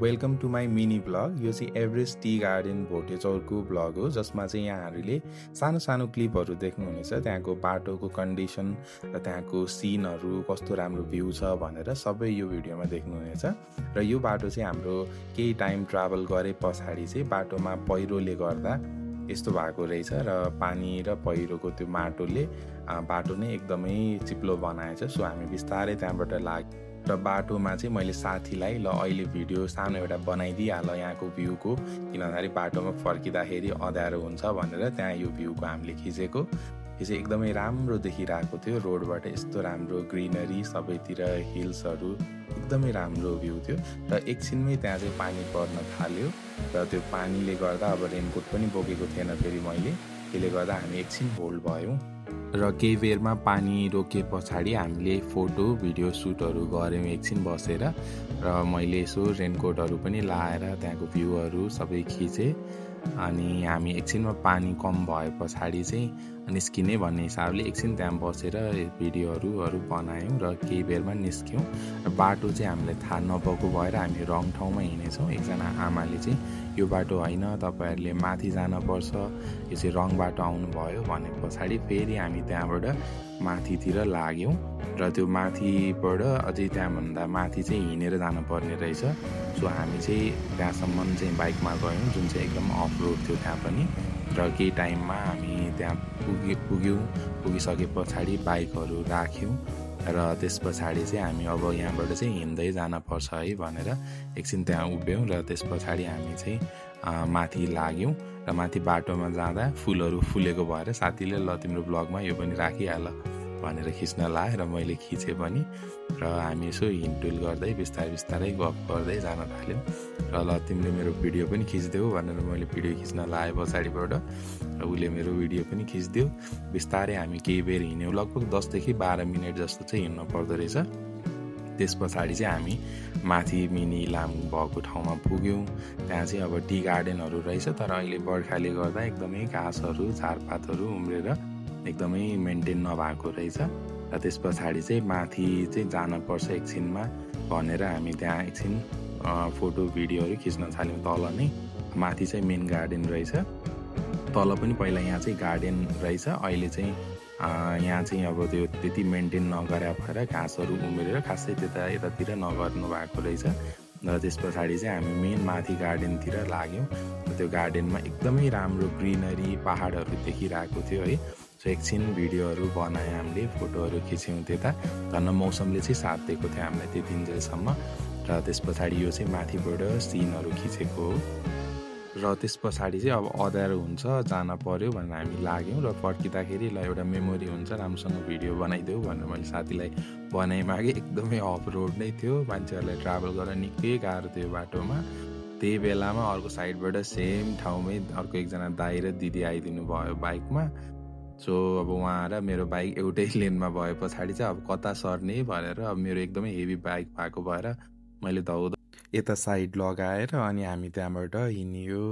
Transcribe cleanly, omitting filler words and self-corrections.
Welcome to my mini vlog. यो चाहिँ Everest tea garden भोटेचौरको ब्लग हो, जसमा चाहिँ यहाँहरूले सानो सानो क्लिपहरू देख्नुहुनेछ। त्यहाँको बाटोको कन्डिसन र त्यहाँको सिनहरू कस्तो राम्रो भ्यू छ भनेर सबै यो भिडियोमा देख्नुहुनेछ। र यो बाटो चाहिँ हाम्रो केही टाइम ट्राभल गरे पछाडि चाहिँ बाटोमा पहिरोले गर्दा यस्तो भएको रहेछ र पानी र पहिरोको त्यो माटोले बाटो नै एकदमै चिप्लो बनाएछ। सो हामी बिस्तारै त्यहाँबाट लाग्यो र बाटोमा चाहिँ मैले साथीलाई ल अहिले भिडियो सानो एउटा बनाइदिइहाल यहाँको भ्यूको, किन भन्दाखेरि बाटोमा फर्किँदाखेरि अँध्यारो हुन्छ भनेर त्यहाँ यो भ्यूको हामीले खिचेको। यो चाहिँ एकदमै राम्रो देखिरहेको थियो, रोडबाट यस्तो राम्रो ग्रिनरी, सबैतिर हिल्सहरू, एकदमै राम्रो भ्यू थियो। र एकछिनमै त्यहाँ चाहिँ पानी पर्न थाल्यो र त्यो पानीले गर्दा अब रेनकोट पनि बोकेको थिएन फेरि मैले, त्यसले गर्दा हामी एकछिन होल्ड भयौँ र केही बेरमा पानी रोके पछाडि हामीले फोटो भिडियो सुटहरू गऱ्यौँ एकछिन बसेर। र मैले यसो रेनकोटहरू पनि लाएर त्यहाँको भ्यूहरू सबै खिचेँ। अनि हामी एकछिनमा पानी कम भए पछाडि चाहिँ निस्किने भन्ने हिसाबले एकछिन त्यहाँ बसेर भिडियोहरू बनायौँ र केही बेरमा निस्क्यौँ। र बाटो चाहिँ हामीलाई थाहा नभएको भएर हामी रङ ठाउँमा हिँडेछौँ। एकजना आमाले चाहिँ यो बाटो होइन, तपाईँहरूले माथि जानुपर्छ, यो चाहिँ रङ बाटो आउनुभयो भने पछाडि फेरि हामी त्यहाँबाट माथितिर लाग्यौँ। र त्यो माथिबाट अझै त्यहाँभन्दा माथि चाहिँ हिँडेर जानुपर्ने रहेछ। सो हामी चाहिँ त्यहाँसम्म चाहिँ बाइकमा गयौँ, जुन चाहिँ एकदम अफ रोड थियो त्यहाँ पनि। र केही टाइममा हामी त्यहाँ पुगिसके पछाडि बाइकहरू राख्यौँ र त्यस पछाडि चाहिँ हामी अब यहाँबाट चाहिँ हिँड्दै जानुपर्छ है भनेर एकछिन त्यहाँ उभियौँ। र त्यस पछाडि हामी चाहिँ माथि लाग्यौँ र माथि बाटोमा जाँदा फुलहरू फुलेको भएर साथीले ल तिम्रो ब्लगमा यो पनि राखिहाल भनेर खिच्न लाएँ र मैले खिचेँ पनि। र हामी यसो हिँडडुल गर्दै बिस्तारै गफ गर्दै जान थाल्यौँ। र ल तिमीले मेरो भिडियो पनि खिचिदेऊ भनेर मैले भिडियो खिच्न लाएँ पछाडिबाट, र उसले मेरो भिडियो पनि खिचिदियो। बिस्तारै हामी केही बेर हिँड्यौँ, लगभग 10 देखि 12 मिनट जस्तो चाहिँ हिँड्नु पर्दो रहेछ। त्यस पछाडि चाहिँ हामी माथि मिनी इलाम भएको ठाउँमा पुग्यौँ। त्यहाँ चाहिँ अब टी गार्डनहरू रहेछ, तर अहिले बर्खाले गर्दा एकदमै घाँसहरू झारपातहरू उम्रेर एकदमै मेन्टेन नभएको रहेछ। र त्यस पछाडि चाहिँ माथि चाहिँ जानुपर्छ एकछिनमा भनेर हामी त्यहाँ एकछिन फोटो भिडियोहरू खिच्न थाल्यौँ। तल नै माथि चाहिँ मेन गार्डन रहेछ, तल पनि पहिला यहाँ चाहिँ गार्डन रहेछ। अहिले चाहिँ यहाँ चाहिँ अब त्यो त्यति मेन्टेन नगरे भएर घाँसहरू उम्रेर खासै यतातिर नगर्नु भएको रहेछ। र त्यस पछाडि चाहिँ हामी मेन माथि गार्डनतिर लाग्यौँ। त्यो गार्डनमा एकदमै राम्रो ग्रिनरी, पहाडहरू देखिरहेको थियो है। सो एकछिन भिडियोहरू बनाएँ हामीले, फोटोहरू खिच्यौँ त्यता। झन् मौसमले चाहिँ साथ दिएको थियो हामीलाई त्यतिन्जेलसम्म। र त्यस पछाडि यो चाहिँ माथिबाट सिनहरू खिचेको हो। र त्यस पछाडि चाहिँ अब अँध्यारो हुन्छ, जान पर्यो भनेर हामी लाग्यौँ। र फर्किँदाखेरि ल एउटा मेमोरी हुन्छ, राम्रोसँग भिडियो बनाइदेऊ भनेर मैले साथीलाई बनाइ मागेँ। एकदमै अफ रोड नै थियो, मान्छेहरूलाई ट्राभल गर्न निकै गाह्रो थियो बाटोमा। त्यही बेलामा अर्को साइडबाट सेम ठाउँमै अर्को एकजना दाइ र दिदी आइदिनु भयो बाइकमा। सो अब उहाँ र मेरो बाइक एउटै लेनमा भए पछाडि चाहिँ अब कता सर्ने भनेर, अब मेरो एकदमै हेभी बाइक भएको भएर मैले यता साइड लगाएर अनि हामी त्यहाँबाट हिँड्यो।